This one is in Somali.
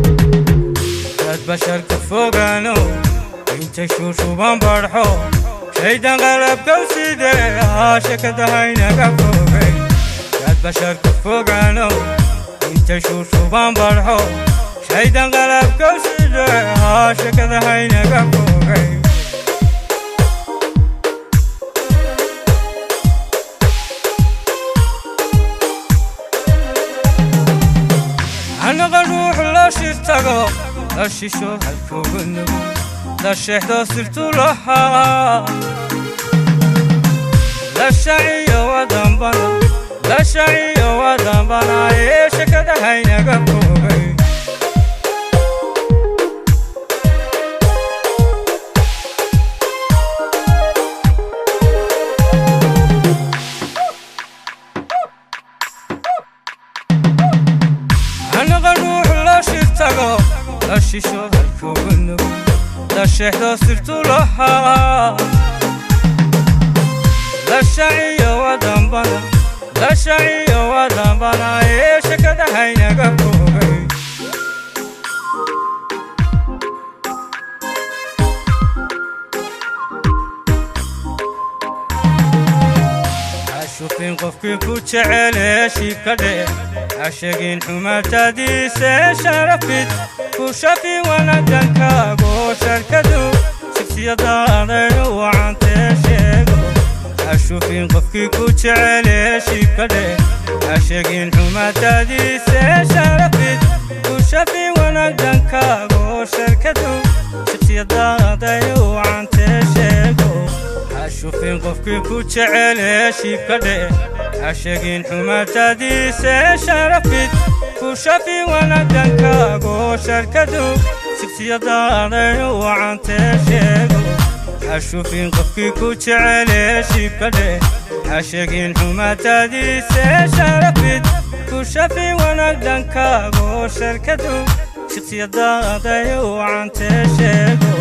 Dad basharka fogaano inta shuushuban barxo, shaydan qalabkow sidee ahaa shakadahaynaga fogay. Dad basharka fogaano inta shuushuban barxo, shaydan qalabkow sidee ahaa shakadahaynaga fogay. Anaga ruux la shirtago, la shisho halkooga nugo, la sheexdo sirtu lahaa, la shaciyo wadambana, la shaciyo wadambana ee shakadahaynaga fogay. Anaga ruux la shirtago, la shisho halkooga nugo, la sheexdo sirtu lahaa, la shaciyo wadambana, la shaciyo wadambana ee shakadahaynaga fogay. Shufin qofkii ku jecel heshiibka dheh, ha sheegin xumaatadiise, sharafid ku shafi wanaagankaago, sharkadu shaksiyadaaday wacantee sheego. Ha shufin qofkii ku jecel heshiibka dheh, ha sheegin xumaatadiise, sharafid ku shafi wanaagankaago, sharkadu shaksiyadaaday wacantee sheego. Ha shufin qofkii ku jecel heshiibka dheh, ha sheegin xumaatadiise, sharafid ku shafi wanaagankaago, sharkadu shaksiyadaaday wacantee sheego. Ha shufin qofkii ku jecel heshiibka dheh, ha sheegin xumaatadiise, sharafid ku shafi wanaagankaago, sharkadu shaksiyadaaday wacantee sheego.